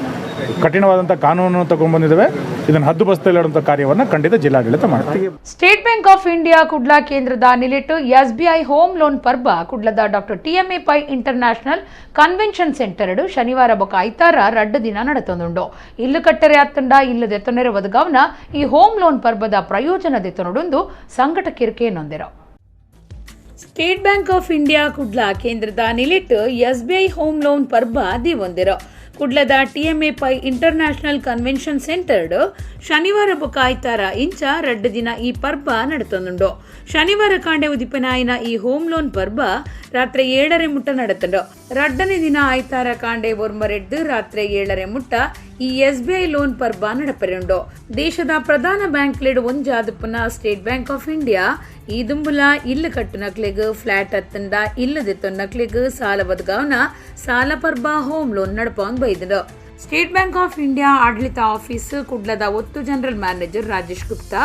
ಕಠಿಣವಾದಂಥ ಕಾನೂನನ್ನು ತಗೊಂಡ್ಬಂದಿದ್ದೇವೆ. ಇದನ್ನು ಹದ್ದುಬಸ್ತಲ್ಲಿಡುವಂಥ ಕಾರ್ಯವನ್ನು ಖಂಡಿತ ಜಿಲ್ಲಾಡಳಿತ ಮಾಡ್ತೀವಿ. State Bank of India Kudla ಕೇಂದ್ರದ ನಿಲಿಟ್ಟು SBI home loan ಪರ್ಬ ಕುಡ್ಲದ doctor TMA Pai international convention centre ಶನಿವಾರ ಬೊಕ ಐತಾರ ರಡ್ಡು ದಿನ ನಡೆತೊಂದುಂಡು. ಇಲ್ಲು ಕಟ್ಟರೆ ಅತ್ತಂಡ ಇಲ್ಲದೆ ತೊನೆರೆ ಒದಗವನ ಈ ಹೋಮ್ ಲೋನ್ ಪರ್ಬದ ಪ್ರಯೋಜನ ದೆತ್ತೊನುಡುಂದು ಸಂಘಟಕಿರ್ಕೆ ನೊಂದಿರು. State Bank of India Kudla ಕೇಂದ್ರದ ನಿಲಿಟ್ಟು SBI home loan ಪರ್ಬ ದಿವೊಂದಿರು. ಕುಡ್ಲದ TMA Pai international convention centre ಶನಿವಾರ ಬೊಕ ಐತಾರ ಇಂಚ ರಡ್ಡು ದಿನ ಈ ಪರ್ಬ ನಡೆತೊಂದುಂಡು. ಶನಿವಾರ ಕಾಂಡೆ ಉದಿಪನಾಯಿನ ಈ ಹೋಮ್ ಲೋನ್ ಪರ್ಬ ರಾತ್ರಿ 7:30 ಮುಟ್ಟ ನಡೆತುಂಡು. ರಡ್ಡನೇ ದಿನ ಐತಾರ ಕಾಂಡೆ ಒರ್ಮರೆಡ್ದು ರಾತ್ರಿ 7:30 ಮುಟ್ಟ ಈ ಎಸ್ಬಿಐ ಲೋನ್ ಪರ್ಬ ನಡಪೆರುಂಡು. ದೇಶದ ಪ್ರಧಾನ ಬ್ಯಾಂಕ್ ಲೆಡ್ ಒಂಜಾದುಪ್ಪುನ state bank of India ಈ ದುಂಬುಲ ಇಲ್ಲು ಕಟ್ಟುನಕ್ಲೆಗ್ ಫ್ಲಾಟ್ ಅತ್ತಂಡ ಇಲ್ಲು ದೆತ್ತೊನ್ನಕ್ಲೆಗ್ ಸಾಲ ಬದಗಾವನ ಸಾಲ ಪರ್ಬ ಹೋಮ್ ಲೋನ್ ನಡಪೊಂದು ಬೈದುಂಡು. State bank of India ಆಡಳಿತ ಆಫೀಸ್ ಕುಡ್ಲದ ಒತ್ತು ಜನರಲ್ ಮ್ಯಾನೇಜರ್ ರಾಜೇಶ್ ಗುಪ್ತಾ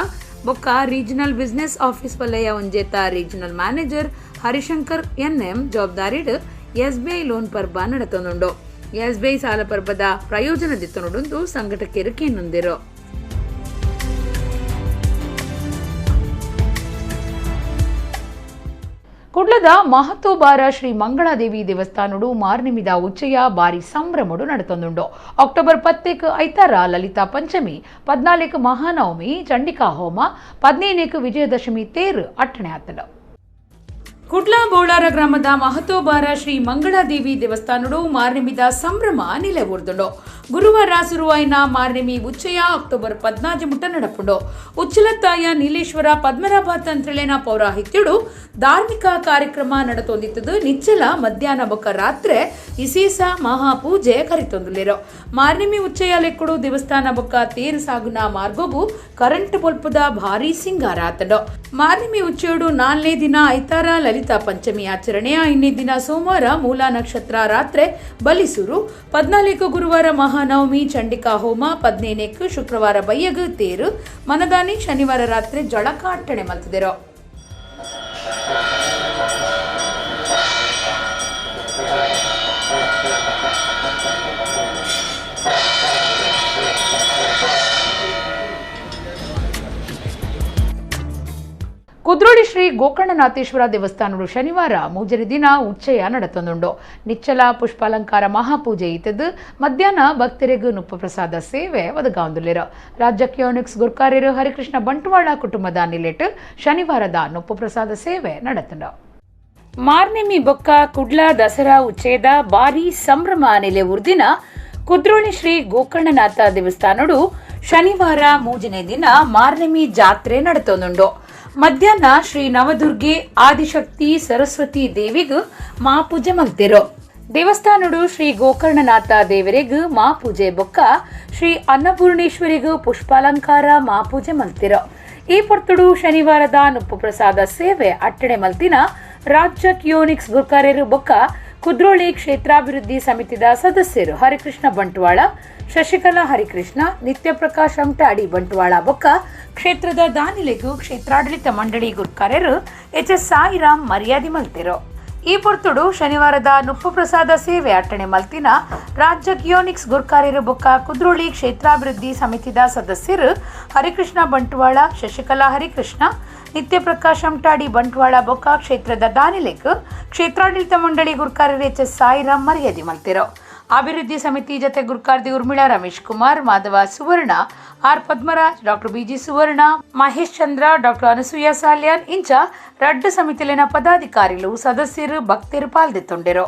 ಬೊಕ್ಕ regional business office ವಲಯ ಒಂಜೇತ regional manager Harishankar NM ಜವಾಬ್ದಾರಿಡ್ SBI loan ಪರ್ಬ ನಡತೊಂದುಂಡು. ಎಸ್ಬಿಐ ಸಾಲ ಪರ್ಬದ ಪ್ರಯೋಜನ ದಿತ್ತೊನುಡುಂದು ಸಂಘಟಕರು ಕೇನೊಂದಿರು. ಕುಡ್ಲದ ಮಹತೋಬಾರ ಶ್ರೀ ಮಂಗಳಾದೇವಿ ದೇವಸ್ಥಾನಡು ಮಾರ್ನಿಮಿದ ಉಚ್ಚಯ ಬಾರಿ ಸಂಭ್ರಮಡು ನಡೆತೊಂದುಂಡು. ಅಕ್ಟೋಬರ್ 10 ಐತಾರ ಲಲಿತಾ ಪಂಚಮಿ, 14 ಮಹಾನವಮಿ, ಚಂಡಿಕಾ ಹೋಮ, 15 ವಿಜಯದಶಮಿ ತೇರು ಅಟ್ಟಣೆ ಆತನು. ಕುಡ್ಲ ಬೋಳಾರ ಗ್ರಾಮದ ಮಹತೋಬಾರ ಶ್ರೀ ಮಂಗಳಾದೇವಿ ದೇವಸ್ಥಾನಡು ಮಾರ್ನಿಮಿದ ಸಂಭ್ರಮ ನಿಲೆವೂರ್ದುಂಡು. ಗುರುವಾರ ಸುರುವಾಯಿನ ಮಾರ್ನಿಮಿ ಉಚ್ಚಯ ಅಕ್ಟೋಬರ್ 14 ಮುಟ್ಟ ನಡಪುಂಡು. ಉಚ್ಚಲತ್ತಾಯ ನೀಲೇಶ್ವರ ಪದ್ಮನಾಭ ತಂತ್ರಿಲೇನ ಪೌರಾಹಿತ್ಯಡು ಧಾರ್ಮಿಕ ಕಾರ್ಯಕ್ರಮ ನಡೆತೊಂದಿತ್ತದು. ನಿಚ್ಚಲ ಮಧ್ಯಾಹ್ನ ಬೊಕ್ಕ ರಾತ್ರಿ ಇಸೀಸ ಮಹಾಪೂಜೆ ಕರಿತೊಂದುಲಿರು. ಮಾರ್ನಿಮಿ ಉಚ್ಚಯ ಲೆಕ್ಕಡು ದೇವಸ್ಥಾನ ಬೊಕ್ಕ ತೇರು ಸಾಗುನ ಮಾರ್ಗೋಗು ಕರೆಂಟ್ ಬೊಲ್ಪದ ಭಾರೀ ಸಿಂಗಾರ ಆತಂಡು. ಮಾರ್ನಿಮಿ ಉಚ್ಚಯಡು 4ನೇ ದಿನ ಐತಾರ ಲಲಿತಾ ಪಂಚಮಿ ಆಚರಣೆ, 5ನೇ ದಿನ ಸೋಮವಾರ ಮೂಲ ನಕ್ಷತ್ರ ರಾತ್ರಿ ಬಲಿಸುರು, 14 ಗುರುವಾರ ಮಹಾನವಮಿ ಚಂಡಿಕಾ ಹೋಮ, 15 ಶುಕ್ರವಾರ ಬಯ್ಯಗು ತೇರು, ಮನದಾನಿ ಶನಿವಾರ ರಾತ್ರಿ ಜಳಕ ಅಟ್ಟಣೆ ಮಲ್ತಿದಿರು. ಕುದ್ರೋಳಿ ಶ್ರೀ ಗೋಕರ್ಣನಾಥೇಶ್ವರ ದೇವಸ್ಥಾನಡು ಶನಿವಾರ ಮೂಜರಿ ದಿನ ಉಚ್ಚಯ ನಡೆತೊಂದುಂಡು. ನಿಚ್ಚಲ ಪುಷ್ಪಾಲಂಕಾರ ಮಹಾಪೂಜೆ ಇತ್ತದ್ದು ಮಧ್ಯಾಹ್ನ ಭಕ್ತರಿಗೂ ನುಪ್ಪ ಪ್ರಸಾದ ಸೇವೆ ಒದಗಾವಂದುಲ್ಲಿರು. ರಾಜ್ಯ ಕಿಯೋನಿಕ್ಸ್ ಗುರ್ಕಾರ್ಯರು ಹರಿಕೃಷ್ಣ ಬಂಟ್ವಾಳ ಕುಟುಂಬದ ನಿಲೆಟ್ ಶನಿವಾರದ ನುಪ್ಪ ಪ್ರಸಾದ ಸೇವೆ ನಡೆತುಂಡು. ಮಾರ್ನೆಮಿ ಬೊಕ್ಕ ಕುಡ್ಲ ದಸರಾ ಉಚ್ಚೇದ ಬಾರಿ ಸಂಭ್ರಮ ನೆಲೆ ಉರ್ದಿನ ಕುದ್ರೋಳಿ ಶ್ರೀ ಗೋಕರ್ಣನಾಥ ದೇವಸ್ಥಾನಡು ಶನಿವಾರ ಮೂಜನೇ ದಿನ ಮಾರ್ನೆಮಿ ಜಾತ್ರೆ ನಡತೊಂದುಂಡು. ಮಧ್ಯಾಹ್ನ ಶ್ರೀ ನವದುರ್ಗೆ ಆದಿಶಕ್ತಿ ಸರಸ್ವತಿ ದೇವಿಗ್ ಮಾಪೂಜೆ ಮಲ್ತಿರು. ದೇವಸ್ಥಾನಡು ಶ್ರೀ ಗೋಕರ್ಣನಾಥ ದೇವರಿಗ್ ಮಾಪೂಜೆ ಬೊಕ್ಕ ಶ್ರೀ ಅನ್ನಪೂರ್ಣೇಶ್ವರಿಗ್ ಪುಷ್ಪಾಲಂಕಾರ ಮಾಪೂಜೆ ಮಲ್ತಿರು. ಈ ಪೊರ್ತುಡು ಶನಿವಾರದ ನುಪ್ಪು ಪ್ರಸಾದ ಸೇವೆ ಅಟ್ಟಣೆ ಮಲ್ತಿನ ರಾಜ್ಯ ಕಿಯೋನಿಕ್ಸ್ ಗುರ್ಕಾರ್ಯರು ಬೊಕ್ಕ ಕುದ್ರೋಳಿ ಕ್ಷೇತ್ರಾಭಿವೃದ್ಧಿ ಸಮಿತಿದ ಸದಸ್ಯರು ಹರಿಕೃಷ್ಣ ಬಂಟ್ವಾಳ, ಶಶಿಕಲಾ ಹರಿಕೃಷ್ಣ, ನಿತ್ಯಪ್ರಕಾಶ್ ಅಮ್ಟಾಡಿ ಬಂಟ್ವಾಳ ಬೊಕ್ಕ ಕ್ಷೇತ್ರದ ದಾನಿಲೆಗು ಕ್ಷೇತ್ರಾಡಳಿತ ಮಂಡಳಿ ಗುರ್ಕಾರ್ಯರು ಎಚ್ ಎಸ್ ಸಾಯಿರಾಮ್ ಮರ್ಯಾದೆ ಮಲ್ತಿರು. ಈ ಪೊರ್ತುಡು ಶನಿವಾರದ ನುಪ್ಪು ಪ್ರಸಾದ ಸೇವೆ ಅಟ್ಟಣೆ ಮಲ್ತಿನ ರಾಜ್ಯ ಕಿಯೋನಿಕ್ಸ್ ಗುರ್ಕಾರ್ಯರು ಬೊಕ್ಕ ಕುದ್ರೋಳಿ ಕ್ಷೇತ್ರಾಭಿವೃದ್ಧಿ ಸಮಿತಿದ ಸದಸ್ಯರು ಹರಿಕೃಷ್ಣ ಬಂಟ್ವಾಳ, ಶಶಿಕಲಾ ಹರಿಕೃಷ್ಣ, ನಿತ್ಯಪ್ರಕಾಶ್ ಅಮ್ಟಾಡಿ ಬಂಟ್ವಾಳ ಬೊಕ್ಕ ಕ್ಷೇತ್ರದ ದಾನಿಲೆಗ್ ಕ್ಷೇತ್ರಾಡಳಿತ ಮಂಡಳಿ ಗುರ್ಕಾರ್ಯರು ಎಚ್ ಎಸ್ ಸಾಯಿರಾಮ್ ಮರ್ಯಾದೆ ಮಲ್ತಿರು. ಅಭಿವೃದ್ಧಿ ಸಮಿತಿ ಜೊತೆ ಗುರ್ಕಾರ್ದಿ Urmila Ramesh Kumar, Madhava Suvarna, R Padmaraj, doctor BG Suvarna, Mahesh Chandra, doctor Anasuya Salian ಇಂಚ ರಡ್ಡು ಸಮಿತಿಲಿನ ಪದಾಧಿಕಾರಿಗಳು ಸದಸ್ಯರು ಭಕ್ತರು ಪಾಲ್ದೆತ್ತೊಂಡಿರು.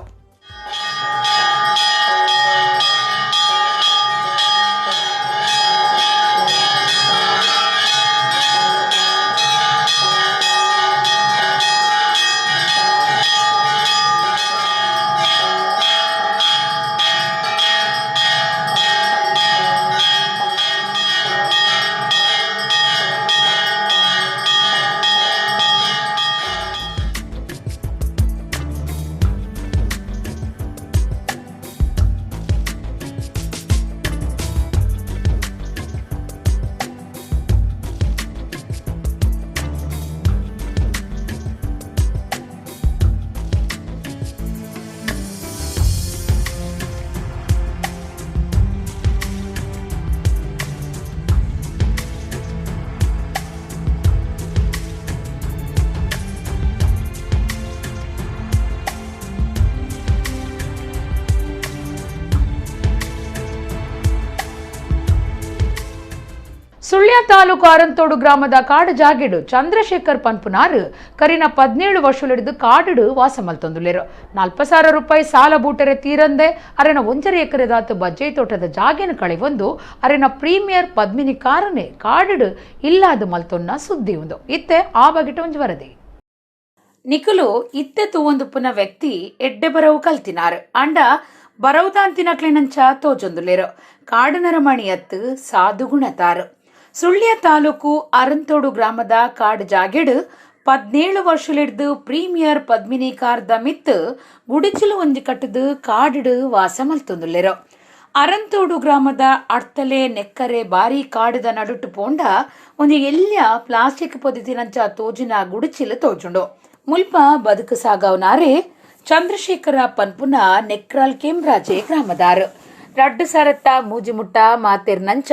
ಸುಳ್ಯ ತಾಲೂಕು ಅರಂತೋಡು ಗ್ರಾಮದ ಕಾಡು ಜಾಗೆಡು ಚಂದ್ರಶೇಖರ್ ಪನ್ಪುನಾರು ಕರಿನ 17 ವರ್ಷಗಳಿಡಿದು ಕಾಡುಡು ವಾಸ ಮಲ್ತೊಂದುಲೇರು. 40,000 ರೂಪಾಯಿ ಸಾಲ ಬೂಟರೆ ತೀರಂದೆ ಅರೆನ 1.5 ಎಕರೆದಾತು ಬಜ್ಜೈ ತೋಟದ ಜಾಗೆನ ಕಳೆವೊಂದು ಅರೆನ ಪ್ರೀಮಿಯರ್ ಪದ್ಮಿನಿ ಕಾರನೆ ಕಾಡುಡು ಇಲ್ಲಾದ ಮಲ್ತೊನ್ನ ಸುದ್ದಿ ಉಂದು. ಇತ್ತೆ ಆ ಬಗೆಟ ಒಂಜಿ ವರದಿ. ನಿಕುಲು ಇತ್ತೆ ತೂವೊಂದು ಪುನ ವ್ಯಕ್ತಿ ಎಡ್ಡೆ ಬರವು ಕಲ್ತಿನಾರು ಅಂಡ ಬರವುದಾಂತಿನಕ್ಲೆನಂಚ ತೋಜೊಂದುಲೇರು. ಕಾಡುನರಮಣಿಯತ್ತು ಸಾಧುಗುಣತಾರು. ಸುಳ್ಯ ತಾಲೂಕು ಅರಂತೋಡು ಗ್ರಾಮದ ಕಾಡು ಜಾಗೆಡು 17 ವರ್ಷಲಿಡ್ದು ಪ್ರೀಮಿಯರ್ ಪದ್ಮಿನಿ ಕಾರ್ದ ಮಿತ್ತು ಗುಡಿಚಿಲು ಒಂಜಿ ಕಟ್ಟದು ಕಾಡುಡು ವಾಸ ಮಲ್ತೊಂದುಲ್ಲೆರು. ಅರಂತೋಡು ಗ್ರಾಮದ ಅಡ್ತಲೆ ನೆಕ್ಕರೆ ಬಾರಿ ಕಾಡುದ ನಡುಟು ಪೋಂಡ ಒಂಜಿ ಎಲ್ಯ ಪ್ಲಾಸ್ಟಿಕ್ ಪೊದಿತಿನಂಚ ತೋಜಿನ ಗುಡಿಚಿಲು ತೋಜುಂಡು. ಮುಲ್ಪ ಬದುಕು ಸಾಗವನಾರೆ ಚಂದ್ರಶೇಖರ ಪನ್ಪುನ ನೆಕ್ರಾಲ್ ಕೆಂಬ್ರಾಜೆ ಗ್ರಾಮದಾರು. ರಡ್ಡು ಸರತ್ತ ಮೂಜಿಮುಟ್ಟ ಮಾತೆರ್ನಂಚ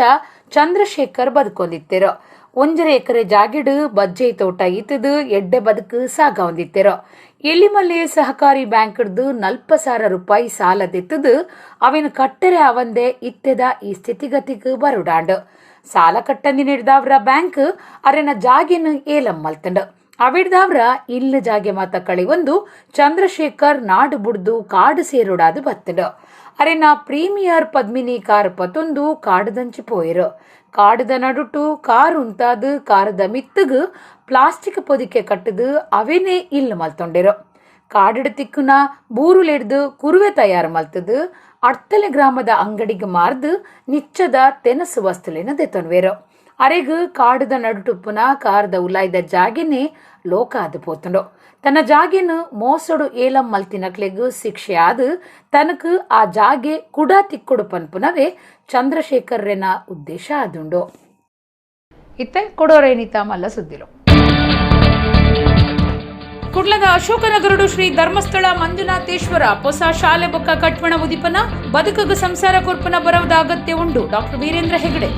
ಚಂದ್ರಶೇಖರ್ ಬದುಕೊಂದಿತ್ತಿರು. 1.5 ಎಕರೆ ಜಾಗಿಡು ಬಜ್ಜೈ ತೋಟ ಇತ್ತದು ಎಡ್ಡೆ ಬದುಕು ಸಾಗವಂದಿತ್ತಿರು. ಎಲಿಮಲೆ ಸಹಕಾರಿ ಬ್ಯಾಂಕ್ಡ್ದು 40,000 ರೂಪಾಯಿ ಸಾಲದಿತ್ತದು ಅವಿನ ಕಟ್ಟರೆ ಅವಂದೆ ಇತ್ತೆದ ಈ ಸ್ಥಿತಿಗತಿಗೆ ಬರುಡಾಂಡು. ಸಾಲ ಕಟ್ಟಂದಿ ನೀಡಿದವ್ರ ಬ್ಯಾಂಕ್ ಅರೆನ ಜಾಗಿನ ಏಲಂ ಮಲ್ತಂಡು. ಅವಿಡ್ದವ್ರ ಇಲ್ಲ ಜಾಗೆ ಮಾತ ಕಳಿವೊಂದು ಚಂದ್ರಶೇಖರ್ ನಾಡು ಬುಡ್ದು ಕಾಡು ಸೇರುಡಾದು ಬತ್ತಂಡು. ಅರೆನ ಪ್ರೀಮಿಯರ್ ಪದ್ಮಿನಿ ಕಾರ್ ಪತೊಂದು ಕಾಡುದಂಚಿ ಪೋಯಿರು. ಕಾಡುದ ನಡುಟು ಕಾರು ಉಂತಾದು ಕಾರದ ಮಿತ್ತಗು ಪ್ಲಾಸ್ಟಿಕ್ ಪೊದಿಕೆ ಕಟ್ಟದು ಅವೇನೇ ಇಲ್ಲ ಮಲ್ತೊಂಡಿರು. ಕಾಡಿಡು ತಿಕ್ಕುನ ಬೂರುಲೆಡ್ದು ಕುರುವೆ ತಯಾರು ಮಲ್ತದು ಅಡ್ತಲೆ ಗ್ರಾಮದ ಅಂಗಡಿಗೆ ಮಾರ್ದು ನಿಚ್ಚದ ತೆನಸು ವಸ್ತುಲಿನ ದೆತ್ತೊನ್ವೇರು. ಅರೆಗು ಕಾಡುದ ನಡುಟುಪ್ಪುನ ಕಾರದ ಉಲಾಯ್ದ ಜಾಗೆನೆ ಲೋಕ ಅದು ಪೋತುಂಡು. ತನ್ನ ಜಾಗೆನು ಮೋಸಡು ಏಲಂ ಮಲ್ತಿನಕ್ಲೆಗು ಶಿಕ್ಷೆ ಆದು ತನಕು ಆ ಜಾಗೆ ಕುಡ ತಿಕ್ಕುಡು ಪನ್ಪುನವೇ ಚಂದ್ರಶೇಖರ್ರೆನ ಉದ್ದೇಶ ಆದುಂಡು. ಇತ್ತೆ ಕೊಡೋರೇನಿತ ಮಲ್ಲ ಸುದ್ದಿಲು. ಕುಡ್ಲದ ಅಶೋಕನಗರಡು ಶ್ರೀ ಧರ್ಮಸ್ಥಳ ಮಂಜುನಾಥೇಶ್ವರ ಹೊಸ ಶಾಲೆ ಬೊಕ್ಕ ಕಟ್ವಣ ಉದಿಪನ ಬದುಕಗ ಸಂಸಾರ ಕೊರ್ಪನ ಬರವದ ಅಗತ್ಯ ಉಂಡು. ಡಾಕ್ಟರ್ ವೀರೇಂದ್ರ ಹೆಗಡೆ.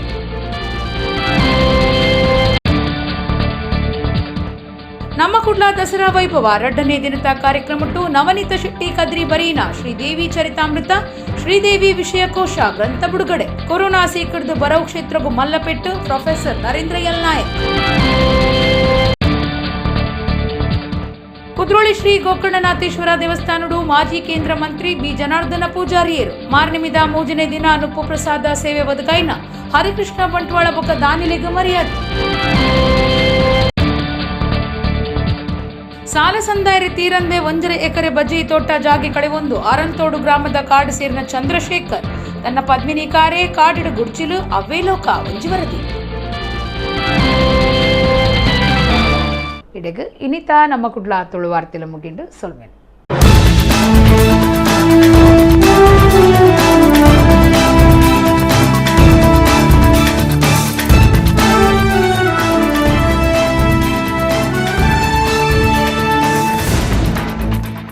ನಮ್ಮ ಕುಡ್ಲ ದಸರಾ ವೈಭವ 2ನೇ ದಿನದ ಕಾರ್ಯಕ್ರಮಟ್ಟು ನವನೀತ ಶೆಟ್ಟಿ ಕದ್ರಿ ಬರೀನ ಶ್ರೀದೇವಿ ಚರಿತಾಮೃತ ಶ್ರೀದೇವಿ ವಿಷಯಕೋಶ ಗ್ರಂಥ ಬಿಡುಗಡೆ. ಕೊರೋನಾ ಸೀಕಡ್ದು ಬರವು ಕ್ಷೇತ್ರಗೂ ಮಲ್ಲಪೆಟ್ಟು ಪ್ರೊಫೆಸರ್ ನರೇಂದ್ರ ಎಲ್ ನಾಯಕ್. ಕುದ್ರೋಳಿ ಶ್ರೀ ಗೋಕರ್ಣನಾಥೇಶ್ವರ ದೇವಸ್ಥಾನಡು ಮಾಜಿ ಕೇಂದ್ರ ಮಂತ್ರಿ ಬಿ ಜನಾರ್ದನ ಪೂಜಾರಿಯರು ಮಾರ್ನಿಮಿದ ಮೂಜನೇ ದಿನ ನುಪ್ಪು ಪ್ರಸಾದ ಸೇವೆ ಒದಗಾಯಿನ ಹರಿಕೃಷ್ಣ ಬಂಟ್ವಾಳ ಬೊಕ್ಕ ದಾನಿಲೆಗ್ ಮರ್ಯಾದೆ. ಸಾಲ ಸಂದಾಯರೆ ತೀರಂದೆ 1.5 ಎಕರೆ ಬಜ್ಜಿ ತೋಟ ಜಾಗೆ ಕಳೆವೊಂದು ಅರಂತೋಡು ಗ್ರಾಮದ ಕಾಡು ಸೇರಿನ ಚಂದ್ರಶೇಖರ್ ತನ್ನ ಪದ್ಮಿನಿ ಕಾರೇ ಕಾಡಿಡು ಗುಡ್ಚಿಲು ಅವ್ವೇ ಲೋಕ ಒಂಜಿ ವರದಿ. ಇಡೆಗ್ ಇನಿತ ನಮ್ಮ ಕುಡ್ಲ ತುಳುವಾರ್ತಿಲ ಮುಗಿಂಡು ಸೊಲ್ಮೆನ್.